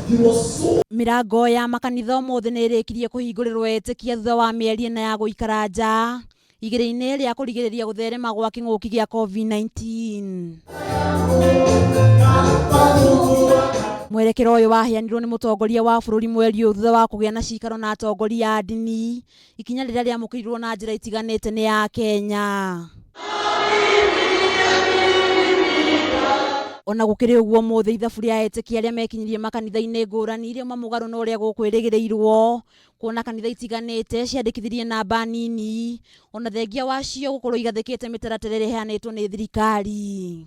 Mĩrango ya makanitha ũmũthĩ nĩ ĩrĩkirie kũhingũrĩrwo etĩkia thutha wa mĩeri ĩna ya gũikara nja igĩrĩ-inĩ rĩa kũrigĩrĩria gũtherema gwa kĩng'ũki gĩa COVID-19. Mwerekera ũyũ waheanirwo nĩ mũtongoria wa bũrũri mweri ũyũ thutha wa kũgĩa na cikaro na atongoria a ndini, ikinya rĩrĩa rĩamũkĩrirwo na njĩra itiganĩte nĩ Akenya. Ona gũkĩrĩ ũguo ũmũthĩ ithabu rĩa etĩkia arĩa mekinyirie makanitha-inĩ ngũrani rĩauma mũgarũ na ũrĩa gũkwĩrĩgĩrĩirwo kuona kanitha itiganĩte ciandĩkithirie namba nini ona thengia wacio gũkorwo igathĩkĩte mĩtaratara ĩrĩa ĩheanĩtwo nĩ thirikari.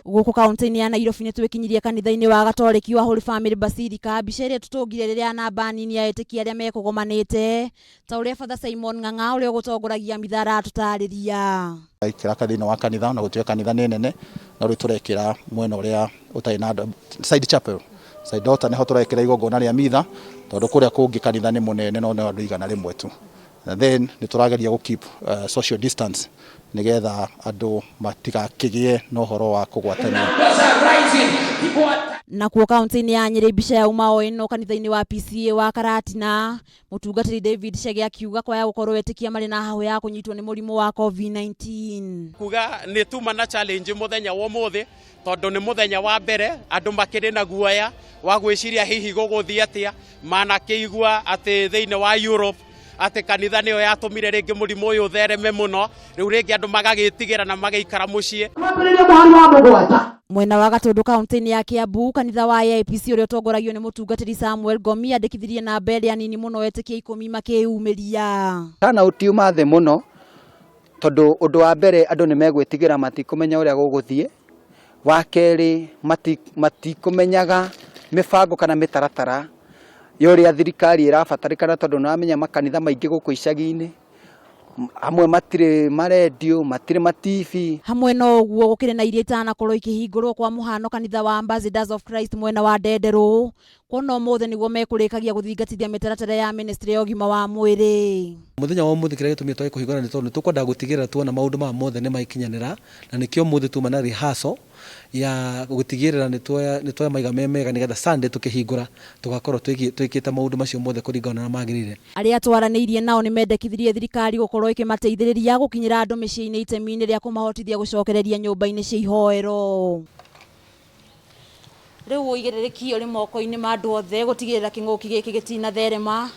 Gũkũ kaunti-inĩ ya Nairobi nĩ twĩkinyirie kanitha-inĩ wa Gatoreki wa Holy Family Basilica, mbica ĩrĩa tũtũngire rĩrĩa namba nini ya etĩkia arĩa mekũgomanĩte ta ũrĩa Father Simon Ng'ang'a ũrĩa ũgũtongoragia mitha aratũtarĩria. Tũrekĩra thĩinĩ wa kanitha ona gũtuĩka kanitha nĩ nene no rĩu tũrekĩra mwena ũrĩa ũtarĩ na andũ, side chapel, side altar nĩho tũrekĩra igongona rĩa mitha tondũ kũrĩa kũngĩ kanitha nĩ mũnene no nĩ andũ 100 tu. Na then nĩ tũrageria gũ keep social distance nĩgetha andũ matigakĩgĩe na ũhoro wa kũgwatania. Nakuo kaunti-inĩ ya Nyĩrĩ mbica yauma o ĩno kanitha-inĩ wa PCEA wa Karatina, Mũtungatĩri David Chege akiuga kwaya gũkorwo etĩkia marĩ na hahũ ya kũnyitwo nĩ mũrimũ wa COVID-19. Kuga nĩ tuma na challenge mũthenya wa ũmũthĩ tondũ nĩ mũthenya wa mbere andũ makĩrĩ na guoya wa gwĩciria hihi gũgũthiĩ atĩa, manakĩigua atĩ thĩinĩ wa Europe atĩ kanitha nĩyo yatũmire rĩngĩ mũrimũ ũyũ ũthereme mũno, rĩu rĩngĩ andũ magagĩtigĩra na magĩikara mũciĩ. Twambĩrĩrie mũhari wa mũgwanja. Mwena wa Gatũndũ kaunti-inĩ ya Kiambu, kanitha wa AIPC ũrĩa ũtongoragio nĩ mũtungatĩri Samuel Ngomi andĩkithirie namba ĩrĩa nini mũno etĩkia ikũmi makĩyumĩria. Turnout yuma thĩ mũno tondũ ũndũ wa mbere andũ nĩ megwĩtigĩra matikũmenya ũrĩa gũgũthiĩ, wa kerĩ matikũmenyaga mĩbango kana mĩtaratara ya ũrĩa thirikari ĩrabatarĩkana tondũ nĩ ũramenya makanitha maingĩ gũkũ icagi-inĩ amwe matirĩ marendiũ, matirĩ ma TV. Hamwe na ũguo gũkĩrĩ na iria itanakorwo ikĩhingũrwo kwa mũhano kanitha wa Ambassadors of Christ mwena wa Ndenderũ kuona ũmũthĩ nĩguo mekũrĩkagia gũthingatithia mĩtaratara ya ministry ya ũgima wa mwĩrĩ. Mũthenya wa ũmũthĩ kĩrĩa gĩtũmire twage kũhingũra nĩ tondũ nĩ tũkwendaga gũtigĩrĩra tuona maũndũ maya mothe nĩ makinyanĩra na nĩkĩo ũmũthĩ tuma na rehearsal ya gũtigĩrĩra nĩ tuoya maiga me mega nĩgetha Sunday tũkĩhingũra tũgakorwo twĩkĩte maũndũ macio mothe kũringana na ũrĩa magĩrĩire. Arĩa twaranĩirie nao nĩmendekithirie thirikari gũkorwo ĩkĩmateithĩrĩria gũkinyĩra andũ mĩciĩ-inĩ itemi-inĩ rĩa kũmahotithia gũcokereria nyũmba-inĩ cia ihoero. Rĩu ũigĩrĩrĩki ũrĩ moko-inĩ ma andũ othe gũtigĩrĩra kĩng'ũki gĩkĩ gĩtinatherema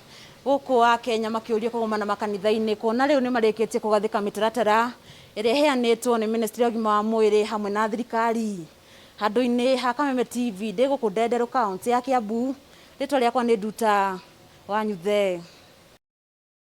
gũkũ Akenya makĩũrio kũgomana makanitha-inĩ kuona rĩu nĩmarĩkĩtie kũgathĩka mĩtaratara ĩrĩa ĩheanĩtwo nĩ ministry ya ũgima wa mwĩrĩ hamwe na thirikari. Handũ-inĩ ha Kameme TV ndĩ gũkũ Ndenderũ kaũntĩ ya Kiambu, rĩtwa rĩakwa nĩ Nduta Wanyuthe.